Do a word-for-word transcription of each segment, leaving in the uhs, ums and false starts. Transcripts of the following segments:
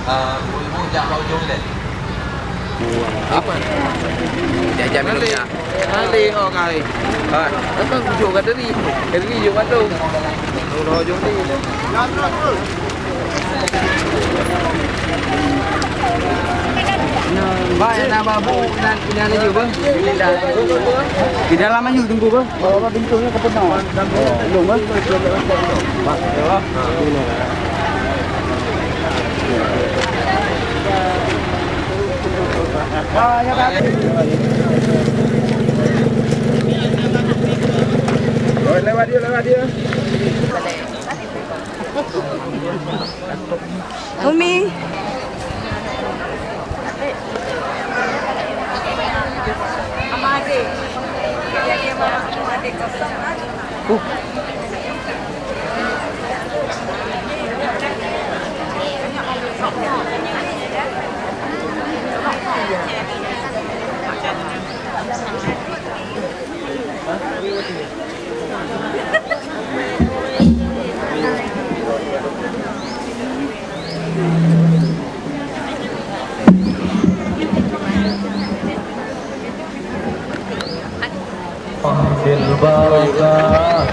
Ah, ibu-ibu jak bak ujong ilèe. Apa? Jajan minum ya. Ngaleh, oh, ngaleh. Hai. Apa ujong kat tadi? Tadi ujong kat tu. Ujong ni. Ba, na babu, na, na laju, ba. Di dalam laju tunggu, ba. Bawa pintunya ke penuh. Belum, ba. Lewat dia, lewat dia. Umi. Bil barakah.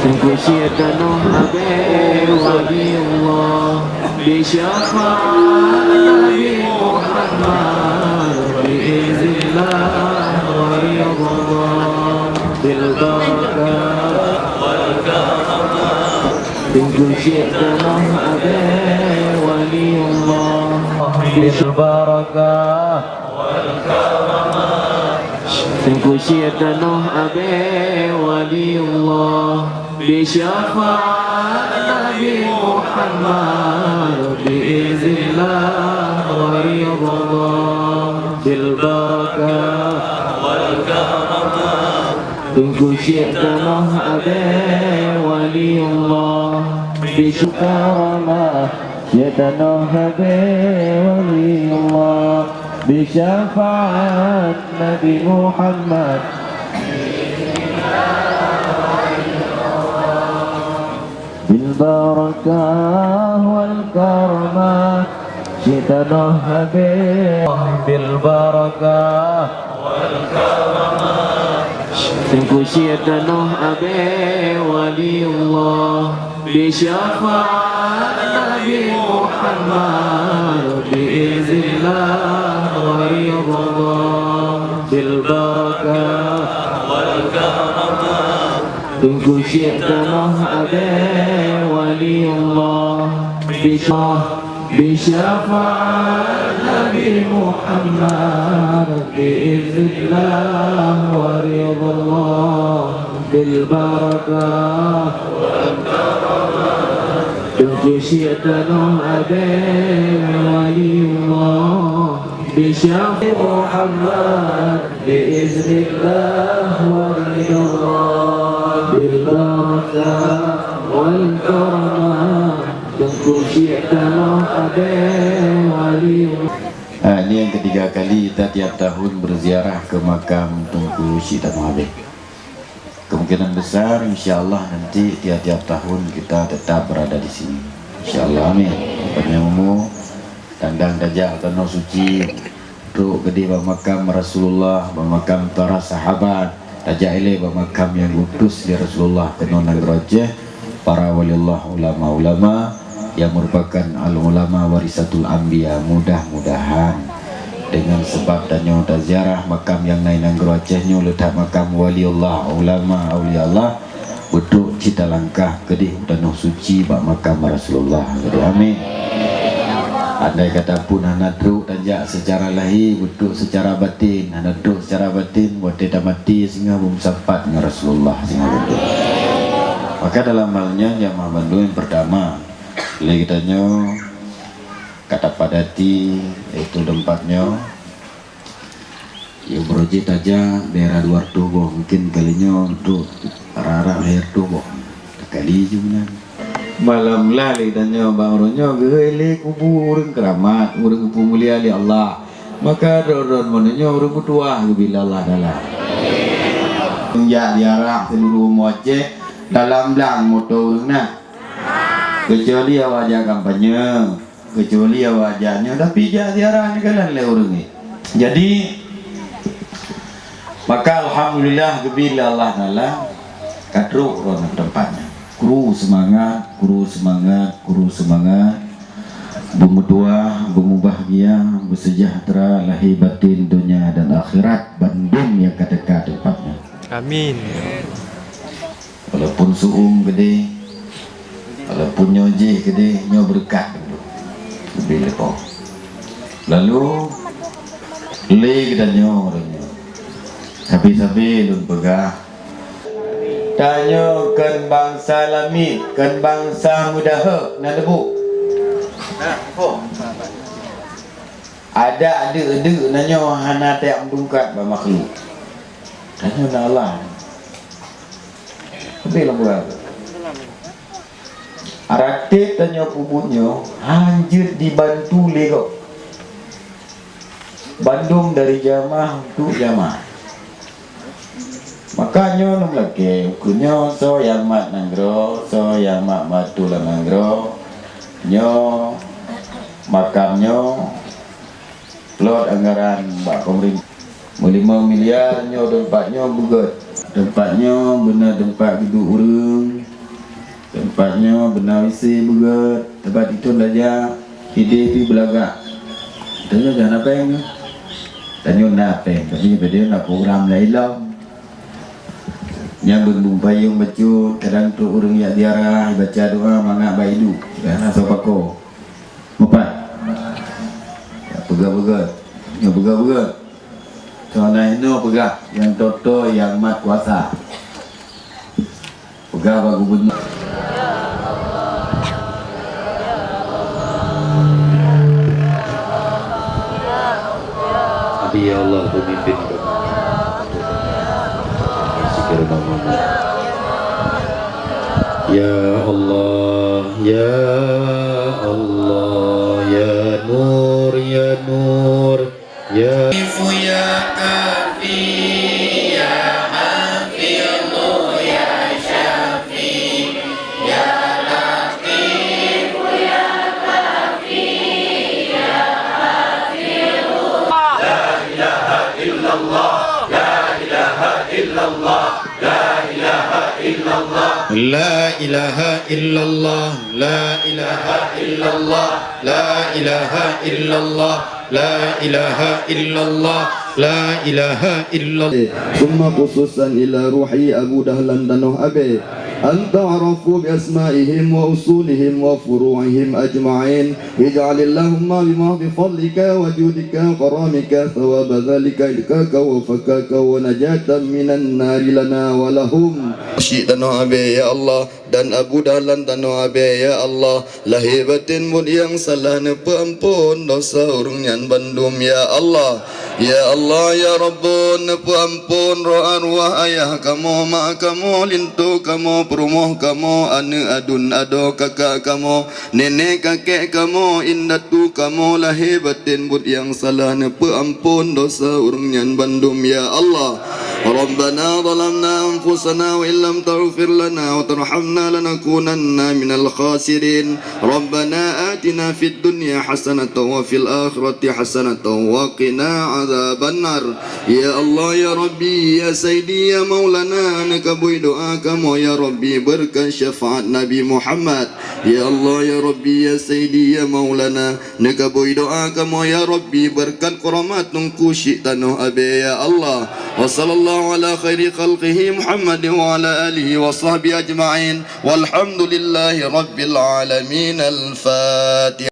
Teungku Syekh Tanoh Abee wali Allah, bi syafaat Nabi Muhammad, bi iznillah wa ridhallah, bil barakah. Teungku Syekh Tanoh Abee wali Allah, bil barakah. Teungku Syekh Tanoh Abee wali Allah, bi syafaat Nabi Muhammad, bi iznillah wa ridhallah, bil barakah. Teungku Syekh Tanoh Abee wali Allah, bi syafaat Syekh Tanoh Abee wali Allah, bi syafaat Nabi Muhammad, bil barakah wal karamah. Syekh Tanoh Abee bil barakah. Teungku Syekh Tanoh Abee wali Allah, bi syafaat Nabi Muhammad, bi iznillah wa ridhallah, bil barakah. Teungku Syekh Tanoh Abee wali Allah, bi sya-, bi syafaat Nabi Muhammad, bi iznillah wa ridhallah, bil barakah. Teungku Syekh Tanoh Abee wali Allah, bi syafaat Muhammad, bi iznillah wa ridhallah, bil barakah wal karamah. Teungku Syekh Tanoh Abee wali. Ah, ini yang ketiga kali kita tiap tahun berziarah ke makam Teungku Syekh Tanoh Abee. Kemungkinan besar, insya Allah, nanti tiap-tiap tahun kita tetap berada di sini. Insya Allah, amin. Panjang umur, tandang tajak tanoh suci, trok keudeh bak makam Rasulullah, bak makam para sahabat, tajak ilée bak makam nyang geuutus lé Rasulullah keunoe nanggroe Aceh, para waliullah, ulama-ulama yang merupakan al-ulama warisatul anbiya. Mudah-mudahan dengan sebab tanyoe taziarah makam nyang na i nanggroe Aceh nyoe, le that makam waliullah, ulama, aulia Allah, beutôi cit talangkah keudeh u tanoh suci bak makam Rasulullah. Amin. Andai kata pun hana trok tajak seucara lahé, beutôi seucara batin, hana trok seucara batin, watée tamaté singoh beumeusapat ngon Rasulullah singoh beutôi. Maka dalam hal nyan jamaah bandum, yang pertama, lé geutanyoe ka tapadati, yaitu teumpat nyoe. Yôh, beurojih tajak daerah dua reutôh boh, mungkin kali nyoe untuk rara lhèe reutôh boh. Kali jih meunan. Malam lah lé tanyoe bak uroe nyoe geuhôi lé kubu ureueng keuramat, ureueng geupeumulia lé Allah. Maka droe-droe meunoe nyoe ureueng meutuwah geubila Allah Taala. Jak ziarah seluruh umat Aceh dalam blang moto ureuëng na. Kecuali awak jak kampanye, kecuali awak jak nyoe, tapi jak ziarah ni kan lé ureuëng ni. Jadi, maka alhamdulillah geubri lé Allah Taala ka trok droe teumpat nyan. Kru seumangat, kru seumangat, kru seumangat. Beumeutuah, beumubahgia, beuseujahteura lahé baten donya dan akhirat bandum nyang ka teuka teumpat nyan. Amin. Walaupun su'um keudeh, walaupun nyoe jih keudeh, nyoe beureukat dulu. Leubeh leupah. Lalu, lé geutanyoe uroe nyoe. Sabe-sabe lôn peugah, tanyoe kon bansa lamiet, kon bansa meudaheuek na leubu. Adak deuk-deuk na nyoe hana tajak meutungkat bak makhluk. Tanyoe na Allah. Tapi lam bulan. Ratet tanyoe peubuet nyoe hanjeuet dibantu lé gob. Bandum dari jamaah untuk jamaah. Maka nyoe lôn lakée ukeue nyoe soe nyang mat nanggroe, soe nyang mat batu lam nanggroe. Nyoe makam nyoe plot anggaran bak pemerintah. Meulimong miliar nyoe teumpat nyoe beugét. Teumpat nyoe beuna teumpat geuduek ureuëng. Teumpat nyoe beuna WC beugét. Teumpat itu saja idéh pih beulagak. Tanyoe hana péng. Tanyoe na péng, tapi pada na program laén lom. Nyan beunbung payong bacut, kadang trok ureuëng jak ziarah, baca doa mangat bak idup. Hana soe pakoe. Mupat. Ya, peugah-peugah. Ya, peugah-peugah. Soalnya inoe peugah, nyang toto nyang mat kuasa. Peugah bak gubernur. Abi, ya Allah, pemimpin kami. Sekarang nama. Ya Allah, ya Allah, ya Nur, ya Nur, ya. Ya Kafi, ya Hafiz, ya Syafi, ya Latif, ya Kafi, ya Hafiz. La ilaha illallah, la ilaha illallah, la ilaha illallah. La ilaha illallah, la ilaha illallah, la ilaha illallah, la ilaha illallah, la ilaha illallah. Summa khususan ila ruhi Abu Dahlan Tanoh Abee. Anta arafu bi asma'ihim wa usulihim wa furu'ihim ajma'in. Ij'alillahumma bi mahdhi fadlika wa judika wa karamika thawaba dzalika idkaka wa fakaka wa najatan minan nari lana wa lahum. Syiek Tanoh Abee, ya Allah, dan Abu Dahlan Tanoh Abee, ya Allah, lahé baten buet nyang salah, neupeuamphon dosa ureuëng nyan bandum, ya Allah. Ya Allah, ya Rabbun, neupeuamphon roh arwah ayah kamoe, ma kamoe, linto kamoe, peurumoh kamoe, aneuëk aduen adoe kakak kamoe, nenek kakek kamoe, indatu kamoe, lahé baten buet nyang salah, neupeuamphon dosa ureuëng nyan bandum, ya Allah. Rabbana zalamna anfusana wa illam taghfir lana wa tarhamna lanakunanna minal khasirin. Rabbana atina fid dunya hasanatan wa fil akhirati hasanatan wa qina adzabannar. Ya Allah, ya Rabbi, ya Sayyidi, ya Maulana, neukabui doa kamoe, ya Rabbi, beureukat syafaat Nabi Muhammad. Ya Allah, ya Rabbi, ya Sayyidi, ya Maulana, neukabui doa kamoe, ya Rabbi, beureukat karomat Teungku Syiek Tanoh Abee, ya Allah. Wa sallallahu ala khairi khalqihi Muhammadin wa ala alihi wa sahbihi ajma'in. Walhamdulillahi rabbil alamin. Al-Fatihah.